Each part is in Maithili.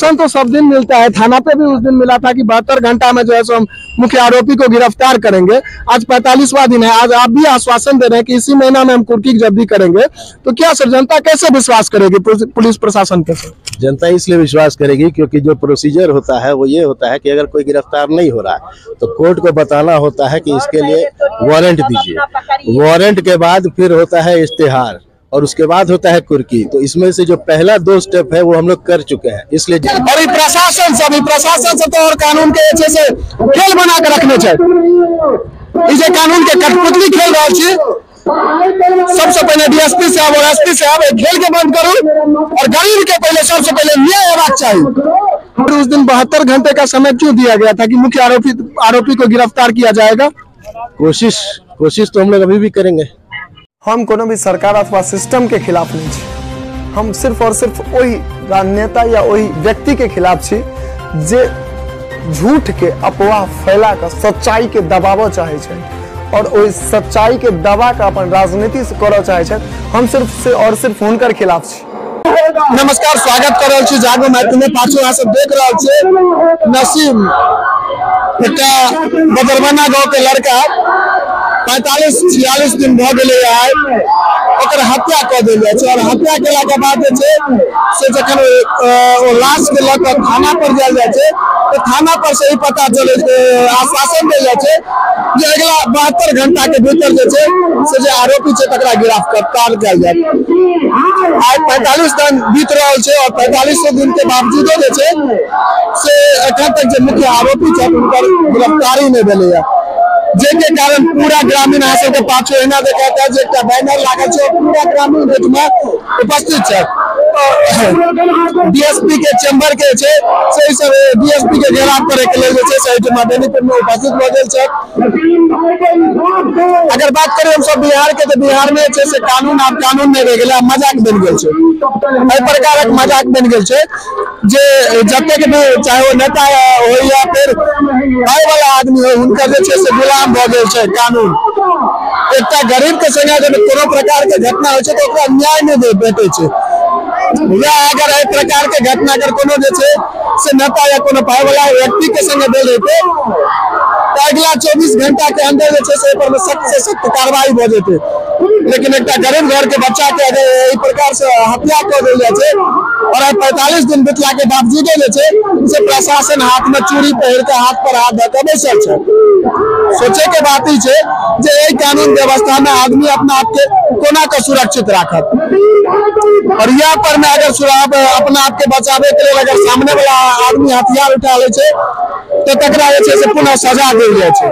आश्वासन तो सब दिन मिलता है, थाना पे भी उस दिन मिला था कि 72 घंटा में जो है सो हम मुख्य आरोपी को गिरफ्तार करेंगे। आज 45वां दिन है, आज आप भी आश्वासन दे रहे हैं कि इसी महीना में हम कुर्की जब्ती करेंगे, तो क्या सर जनता कैसे विश्वास करेगी पुलिस प्रशासन कैसे? जनता इसलिए विश्वास करेगी क्योंकि जो प्रोसीजर होता है वो ये होता है कि अगर कोई गिरफ्तार नहीं हो रहा है तो कोर्ट को बताना होता है कि इसके लिए वारंट दीजिए, वारंट के बाद फिर होता है इश्तेहार और उसके बाद होता है कुर्की। तो इसमें से जो पहला 2 स्टेप है वो हम लोग कर चुके हैं, इसलिए। और ये प्रशासन सब, प्रशासन सब तो और कानून के अच्छे से खेल बना के रखने चाहिए। इसे कानून के कठपुतली खेल रहा है। सबसे पहले डीएसपी साहब और एसपी साहब खेल के बंद करू और गरीब के पहले सबसे पहले न्याय होना चाहिए। उस दिन 72 घंटे का समय क्यों दिया गया था कि मुख्य आरोपी को गिरफ्तार किया जाएगा? कोशिश तो हम लोग अभी भी करेंगे। हम कोनो भी सरकार अथवा सिस्टम के खिलाफ नहीं छी, हम सिर्फ और सिर्फ वही राजनेता या वही व्यक्ति के खिलाफ छी जे झूठ के अफवाह फैला कर सच्चाई के दबाव चाहे छै और ओहि सच्चाई के दबा के अपन राजनीति से करऽ चाहे छै। हम सिर्फ से और सिर्फ हुनकर खिलाफ छी। नमस्कार, स्वागत कर रहल छी जागो मैथिली में। पाछू अहाँ सब देख रहल छी नसीम एकटा बदरबना गांव के लड़का 45-46 दिन भऽ गेलै आइ ओकर हत्या कऽ देल जाइ छै और हत्या केला के बाद जे छै से जखन ओ लाश के लऽ कऽ थाना पर जायल जाइ छै तऽ थाना पर से ई पता चलै छै, आश्वासन देल जाइ छै जे अगिला 72 घंटा के भीतर जे छै से जे आरोपी छै तकरा गिरफ्तार कयल जायत। आइ 45 दिन बीत रहल छै और 45 दिन के बावजूदो जे छै से एखन तक जे मुख्य आरोपी छै हुनकर गिरफ्तारी नहि भेलैया, जाहिके कारण पूरा ग्रामीण अहाँ सबके पाछू एना देखैत है जे एकटा बैनर लागल छै, पूरा ग्रामीण एहिठमा उपस्थित छै। डीएसपी के चैम्बर के छै से सब डीएसपी के घेराव करे के लेल जे छै से एहिठमा बेनीपुर में उपस्थित भऽ गेल छै। अगर बात करी हम सब बिहार के तऽ बिहार में छै से कानून आब कानून नहि रहि गेलै, आब मजाक बनि गेल छै। एहि प्रकारक मजाक बनि गेल छै जे जतेक भी चाहे ओ नेता हो या फिर पाइ वाला आदमी हो, हुनकर जे छै से गुलाम भऽ गेल छै कानून। एकटा गरीब के संगे जब कोनो प्रकार के घटना होइ छै तऽ ओकरा न्याय नहि भेटै छै। वएह अगर एहि प्रकार के घटना अगर कोनो जे छै से नेता या कोनो पाइ वाला व्यक्ति के संगे भेल रहितै तऽ अगिला 24 घंटा के अंदर जे छै से एहि पर सख्त से सख्त कार्रवाई भऽ जेतै। लेकिन एकटा गरीब घर के बच्चा के अगर एहि प्रकार से हत्या कऽ देल जाइ छै और 45 दिन बीतला के बावजूदो जे छै से प्रशासन हाथ में चूड़ी पहिर के हाथ पर हाथ धऽ के बैसल छै। सोचे के बात ई छै जे एहि कानून व्यवस्था में आदमी अपना आप के कोना के सुरक्षित राखत और यह पर में अगर अपना आप के बचावे के लेल अगर सामने वाला आदमी हथियार उठा लै छै तऽ तकरा जे छै से पुनः सजा देल जाइ छै।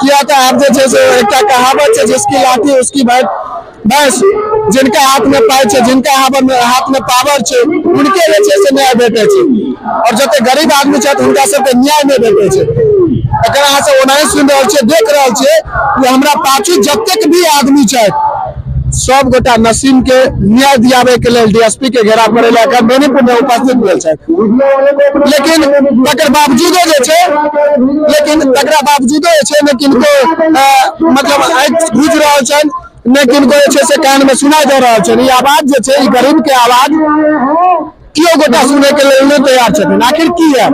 किया तऽ आब जे छै से एकटा कहावत छै, जिसकी लाठी उसकी भैंस। जिनका हाथ में पाइ छै, जिनका हाथ में पावर छै, हुनके जे छै से न्याय भेटै छै और जते गरीब आदमी छथि हुनका सबके न्याय नहि भेटै छै। एकर अहाँ सब ओनाही सुनि रहल छियै, देख रहल छियै जे हमरा पाछू जतेक भी आदमी छथि सब गोटा नसीम के न्याय दियाबे के लेल डीएसपी के घेराव करे लए एखन बेनीपुर में उपस्थित भेल छथि। लेकिन तकर बावजूदो जे छै, लेकिन तकरा बावजूदो जे छै ने किनको मतलब आँखि घुसि रहल छनि, ने किनको जे छै से कान में सुनाई दऽ रहल छनि। ई आवाज जे छै, ई गरीब के आवाज केओ गोटा सुनै के लेल नहि तैयार छथिन। आखिर किया,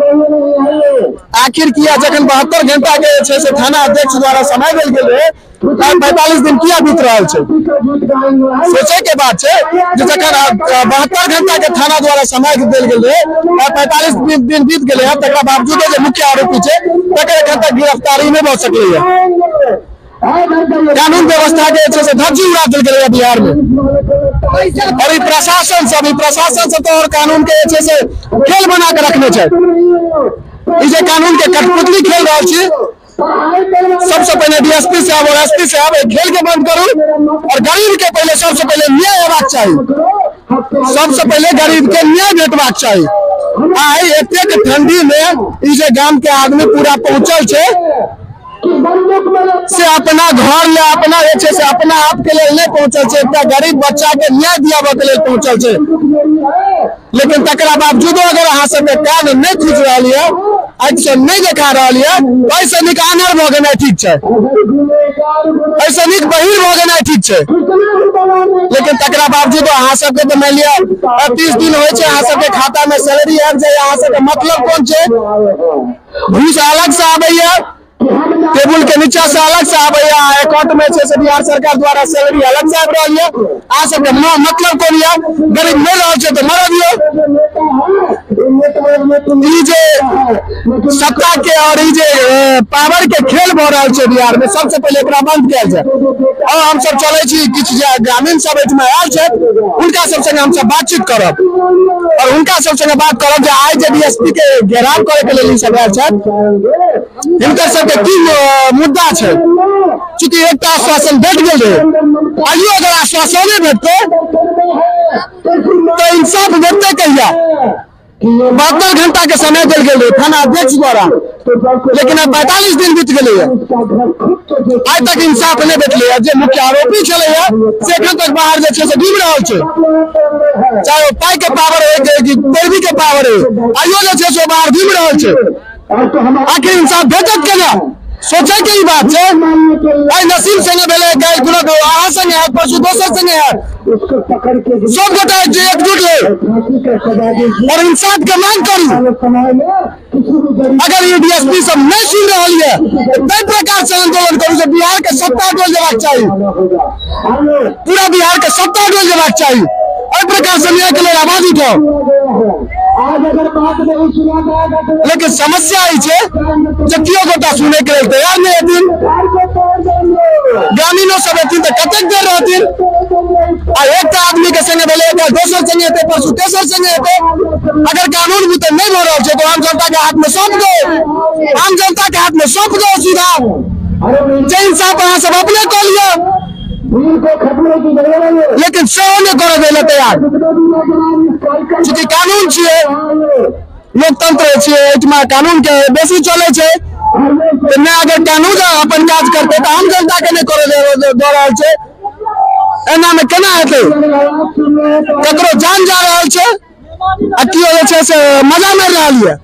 आखिर किया जखन 72 घंटा के जे छै से थाना अध्यक्ष द्वारा समय देल गेल रहै, 45 दिन किया बीत रहल छै? सोचे के बात छै जे जखन 72 घंटा के थाना द्वारा समय देल गेल रहै, 45 दिन बीत गेलै हँ, तकरा बावजूदो जे मुख्य आरोपी छै तकर एखन तक गिरफ्तारी नहि भऽ सकलैया। कानून व्यवस्था के छै से धज्जी उड़ा देल गेलै बिहार में और ई प्रशासन सब, प्रशासन सब तो और कानून के जे छै से खेल बना के रखने छै। ई जे कानून के कठपुतली खेल रहल छी। सबसे पहले डीएसपी साहब और एसपी साहब खेल के बंद करू और गरीब के पहले सबसे पहले न्याय हेबाक चाही, सबसे पहले गरीब के न्याय भेटबाक चाही। आइ एतेक ठंडी में ई जे गाम के आदमी पूरा पहुंचल छै से अपना घर ले अपना जे छै से अपना आप के लेल नहि पहुंचल छै, एकटा गरीब बच्चा के न्याय दियाबऽ के लेल पहुंचल छै। लेकिन तकरा बावजूदो अगर अहाँ सबके कान नहि खुजि रहल यऽ, आँखि से नहि देखा रहल यऽ, ओहिसँ नीक आनर भऽ गेनाइ ठीक छै। एहिसँ नीक बहिर भऽ गेनाइ ठीक छै। लेकिन तकरा बावजूद अहाँ सबके तऽ मानि लिअ 30 दिन होइ छै अहाँ सबके खाता में सैलरी आबि जाइए। अहाँ सबके मतलब कोन छै? घूस अलग से आबैया, टेबुल के नीचा से अलग से आबैया, अकाउंट में छै से बिहार सरकार द्वारा सैलरी अलग से आबि रहल यऽ। अहाँ सबके मतलब कोन यऽ? गरीब मरि रहल छै तऽ मरऽ दियौ। ई जे सत्ता के और ई जे पावर के खेल भऽ रहल छै बिहार में, सबसे पहिले एकरा बंद कयल जाय। और हमसब चलै छी, किछु जे ग्रामीण सब एहिठमा आयल छथि हुनका सब संगे हमसब बातचीत करब और हुनका सब संगे बात करब जे आइ जे डीएसपी के घेराव करे के लेल ई सब आयल छथि, हिनकर सबके की मुद्दा छै। चूँकि एकटा आश्वासन भेट गेल रहै, आइयो अगर आश्वासने भेटतै तऽ इंसाफ भेटतै कहिया? 72 घंटा के समय देल गेल रहै थाना अध्यक्ष द्वारा, लेकिन अब 45 दिन बीत गेलै, आइ तक इंसाफ नहि भेटलै। जे मुख्य आरोपी छलैया से एखन तक बाहर जे छै से घूमि रहल छै, चाहे ओ पाई के पावर होइ कि पैरवी के पावर होइ, आइयो जे छै से बाहर घूमि रहल छै। आखिर इंसाफ भेटत केना? सोचे के ई बात छै। आइ नसीम संगे भेलै, काल्हि कोनो अहाँ संगे हैत, परसू दोसर संगे हैत। सब गोटा जे एकजुट होइ और इंसाफ के मांग करू। अगर ई डीएसपी सब नहीं सुन रहल ये ताहि प्रकार से आंदोलन करू जे बिहार के सत्ता डोल जेबाक चाही, पूरा बिहार के सत्ता डोल जेबाक चाही। एहि प्रकार से न्याय के लेल आवाज उठाओ। लेकिन समस्या ई छै जे केओ गोटा सुनै के लेल तैयार नहि हेथिन। ग्रामीणो सब हेथिन तऽ कतेक देर रहथिन? आ एकटा आदमी के संगे भेलै, एकटा दोसर संगे हेतै, परसू तेसर संगे हेतै। अगर कानून बुते नहि भऽ रहल छै तऽ आम जनता के हाथ में सौंप दो, आम जनता के हाथ में सौंप दो सीधा। जे इंसाफ अहाँ सब अपने कऽ लिअ, लेकिन सेहो नहि करऽ दै लए तैयार। चूँकि कानून छियै, लोकतंत्र छियै, एहिठमा कानून के बेसी चलै छै। तऽ नहि अगर कानून अपन काज करतै तऽ आम जनता के नहि करऽ दऽ रहल छै। एना मे केना हेतै? ककरो जान जा रहल छै आ केओ जे छै से मजा मारि रहल यऽ।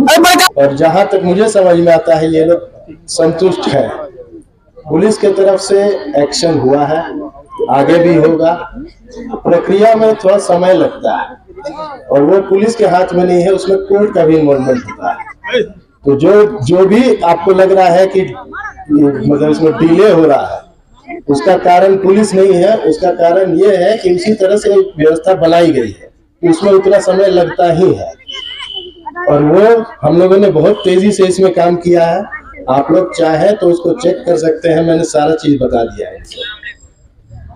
एहि प्रकार और जहाँ तक मुझे समझ में आता है ये लोग संतुष्ट है। पुलिस के तरफ से एक्शन हुआ है, आगे भी होगा। प्रक्रिया में थोड़ा समय लगता है और वो पुलिस के हाथ में नहीं है, उसमें कोर्ट का भी इन्वॉल्वमेंट होता है। तो जो जो भी आपको लग रहा है कि मतलब इसमें डिले हो रहा है, उसका कारण पुलिस नहीं है, उसका कारण ये है कि उसी तरह से व्यवस्था बनाई गई है, उसमें उतना समय लगता ही है। और वो हम लोगों ने बहुत तेजी से इसमें काम किया है। आप लोग चाहे तो उसको चेक कर सकते हैं, मैंने सारा चीज बता दिया है।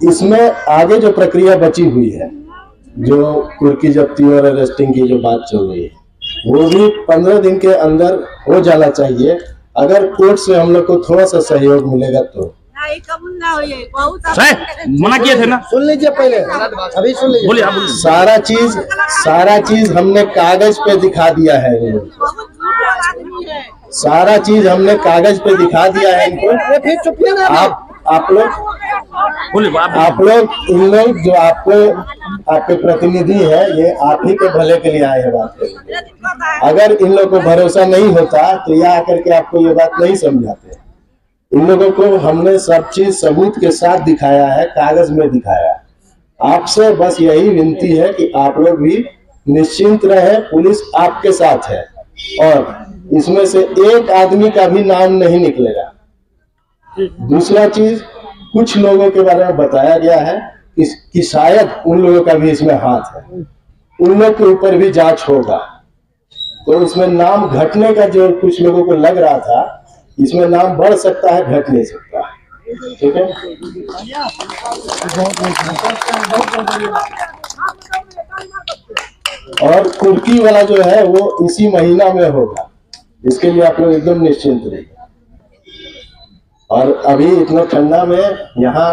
इसमें आगे जो प्रक्रिया बची हुई है, जो कुर्की जब्ती और अरेस्टिंग की जो बात चल रही है, वो भी 15 दिन के अंदर हो जाना चाहिए। अगर कोर्ट से हम लोग को थोड़ा सा सहयोग मिलेगा तो। मना किए थे ना, सुन लीजिए पहले, अभी सुन लीजिए। बोलिए। सारा चीज हमने कागज पे दिखा दिया है, सारा चीज हमने कागज पे दिखा दिया है इनको। आप लोग इन लोग जो आपको आपके प्रतिनिधि है, ये आप ही के भले के लिए आए हैं बात करने। अगर इन लोग को भरोसा नहीं होता तो ये आकर के आपको ये बात नहीं समझाते। इन लोगों को हमने सब चीज सबूत के साथ दिखाया है, कागज में दिखाया है। आपसे बस यही विनती है कि आप लोग भी निश्चिंत रहे, पुलिस आपके साथ है और इसमें से एक आदमी का भी नाम नहीं निकलेगा। दूसरा चीज, कुछ लोगों के बारे में बताया गया है कि शायद उन लोगों का भी इसमें हाथ है, उन लोग के ऊपर भी जांच होगा। तो इसमें नाम घटने का जो कुछ लोगों को लग रहा था, इसमें नाम बढ़ सकता है, घट नहीं सकता है। ठीक है। और कुर्की वाला जो है वो इसी महीना में होगा, इसके लिए आप लोग एकदम निश्चिंत रहिए। और अभी इतना ठंडा में यहाँ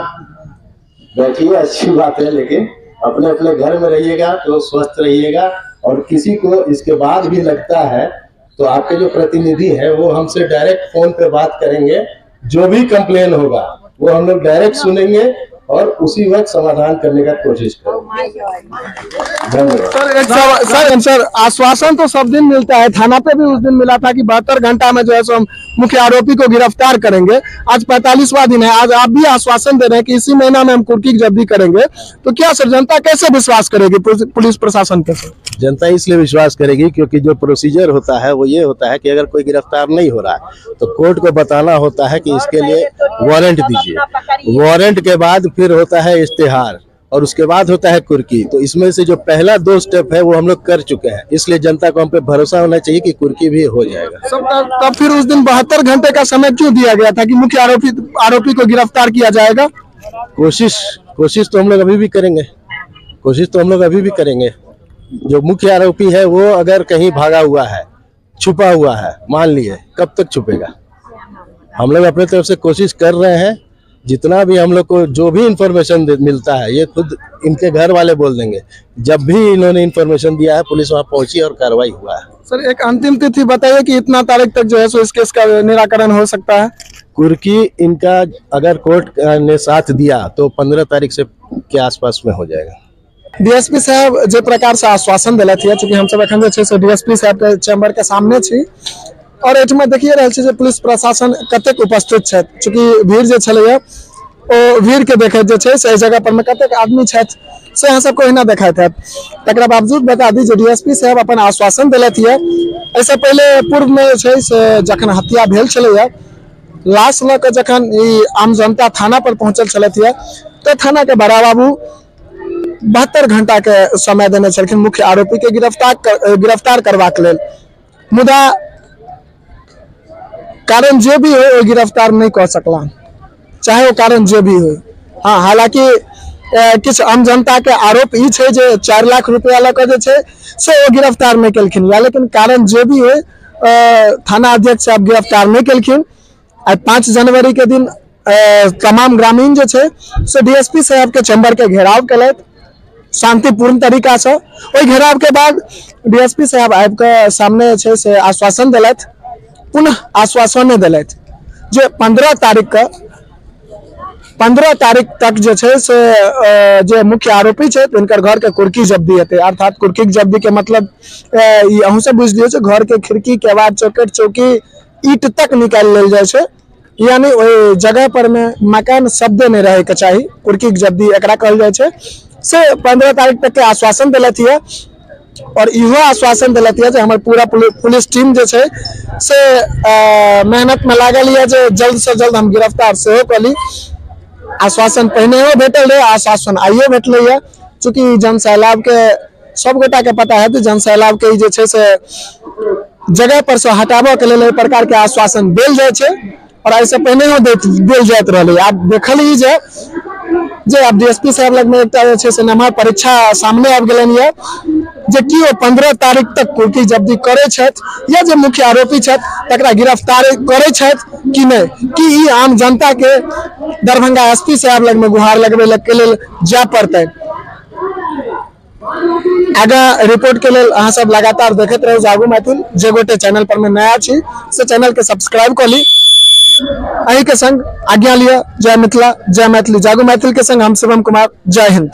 बैठिए, अच्छी बात है, लेकिन अपने अपने घर में रहिएगा तो स्वस्थ रहिएगा। और किसी को इसके बाद भी लगता है तो आपके जो प्रतिनिधि है वो हमसे डायरेक्ट फोन पे बात करेंगे, जो भी कंप्लेन होगा वो हम लोग डायरेक्ट सुनेंगे और उसी वक्त समाधान करने का कोशिश करेंगे। सर एक सर सर आश्वासन तो सब दिन मिलता है, थाना पे भी उस दिन मिला था कि 72 घंटा में जो है सो हम मुख्य आरोपी को गिरफ्तार करेंगे। आज 45वां दिन है, आज आप भी आश्वासन दे रहे हैं कि इसी महीना में हम कुर्की जब्ती करेंगे, तो क्या सर जनता कैसे विश्वास करेगी पुलिस प्रशासन पे? जनता इसलिए विश्वास करेगी क्योंकि जो प्रोसीजर होता है वो ये होता है कि अगर कोई गिरफ्तार नहीं हो रहा है तो कोर्ट को बताना होता है कि इसके लिए वारंट दीजिए, वारंट के बाद फिर होता है इश्तेहार और उसके बाद होता है कुर्की। तो इसमें से जो पहला 2 स्टेप है वो हम लोग कर चुके हैं, इसलिए जनता को हम पे भरोसा होना चाहिए कि कुर्की भी हो जाएगा। तब फिर उस दिन 72 घंटे का समय क्यों दिया गया था कि मुख्य आरोपी को गिरफ्तार किया जाएगा? कोशिश तो हम लोग अभी भी करेंगे, कोशिश तो हम लोग अभी भी करेंगे। जो मुख्य आरोपी है वो अगर कहीं भागा हुआ है, छुपा हुआ है, मान लिए कब तक छुपेगा? हम लोग अपने तरफ से कोशिश कर रहे हैं, जितना भी हम लोग को जो भी इंफॉर्मेशन मिलता है ये खुद इनके घर वाले बोल देंगे। जब भी इन्होंने इंफॉर्मेशन दिया है पुलिस वहाँ पहुंची और कार्रवाई हुआ है। सर एक अंतिम तिथि बताइए कि इतना तारीख तक जो है सो इस केस का निराकरण हो सकता है? कुर्की इनका अगर कोर्ट ने साथ दिया तो 15 तारीख से के आसपास में हो जाएगा। डीएसपी साहब जे प्रकार से आश्वासन दिलथि है, चूँकि हम सब एखन जे छै से डीएसपी साहब के चैम्बर के सामने छी और एहिठमा देखिए रहल छी जे पुलिस प्रशासन कतेक उपस्थित छथि। चूँकि भीड़ जे छलैया ओ भीड़ के देखैत जे छै से एहि जगह पर में कतेक आदमी छथि से अहाँ सबके ओहिना देखैत हैत। तकरा बावजूद बता दी जे डीएसपी साहब अपन आश्वासन दिलथि है। एहिसँ पहिले पूर्व में जे छै से जखन हत्या भेल छलैया, लाश लऽ कऽ जखन ई आम जनता थाना पर पहुँचल छलथि है तऽ थाना के बड़ा बाबू 72 घंटा के समय देने छलखिन मुख्य आरोपी के गिरफ्तार करबाक लेल, मुदा कारण जे भी हो गिरफ्तार नहीं कऽ सकला, चाहे वो कारण जे भी हो। हाँ, हालांकि किछु आम जनता के आरोप ई छै जे 4 लाख रुपया लऽ कऽ जे छै से ओ गिरफ्तार नहीं केलखिन या, लेकिन कारण जे भी हो थाना अध्यक्ष साहब गिरफ्तार नहीं केलखिन। आ 5 जनवरी के दिन तमाम ग्रामीण जे छै से डीएसपी साहब के चैम्बर के घेराव केलथि शांतिपूर्ण तरीका से। ओहि घेराव के बाद डीएसपी साहब आबि कऽ सामने छै से आश्वासन देलथि, पुनः आश्वासन देलथि जे 15 तारीख तक जे छै से जे मुख्य आरोपी छै हुनकर घर के कुर्की जब्ती हेतै। अर्थात कुर्की जब्ती के मतलब ई अहूँ सब बुझि लियौ जे घर के खिड़की केवाड़ चौकट चौकी ईट तक निकालि लेल जाइ छै, यानी ओहि जगह पर में मकान शब्दे नहीं रहे के चाही, कुर्की जब्ती एकरा कहल जाइ छै। से 15 तारीख तक के आश्वासन देलथि है और इहो आश्वासन देलथि है जे हमर पूरा पुलिस टीम जे छै से मेहनत में लागल यऽ जे जल्द से जल्द हम गिरफ्तार सेहो कऽ ली। आश्वासन पहिनेहो भेटल रहे, आश्वासन आइयो भेटलै यऽ। चूँकि जन सैलाब के सब गोटा के पता है जन सैलाब के जे छै से जगह पर से हटाबऽ के लेल एहि प्रकार के आश्वासन देल जाइ छै और एहिसँ पहिनेहो देल जाइत रहलै। आब देखल ई जे आब डीएसपी साहब लगमे एकटा जे छै से नमहर परीक्षा सामने आबि गेलनि यऽ जे की ओ 15 तारीख तक कुर्की जब्ती करै छथि या जे मुख्य आरोपी छथि तकरा गिरफ्तार करै छथि कि नहि, कि ई आम जनता के दरभंगा एसपी साहब लगमे गुहार लगबै के लेल जाय पड़तै। आगाँ रिपोर्ट के लेल अहाँ सब लगातार देखैत रहू जागू मैथिल। जे गोटे चैनल पर में नया छी से चैनल के सब्सक्राइब कऽ ली। अही के संग आज्ञा लिअ। जय मिथिला, जय मैथिली। जागू मैथिल के संग हम शिवम कुमार, जय हिंद।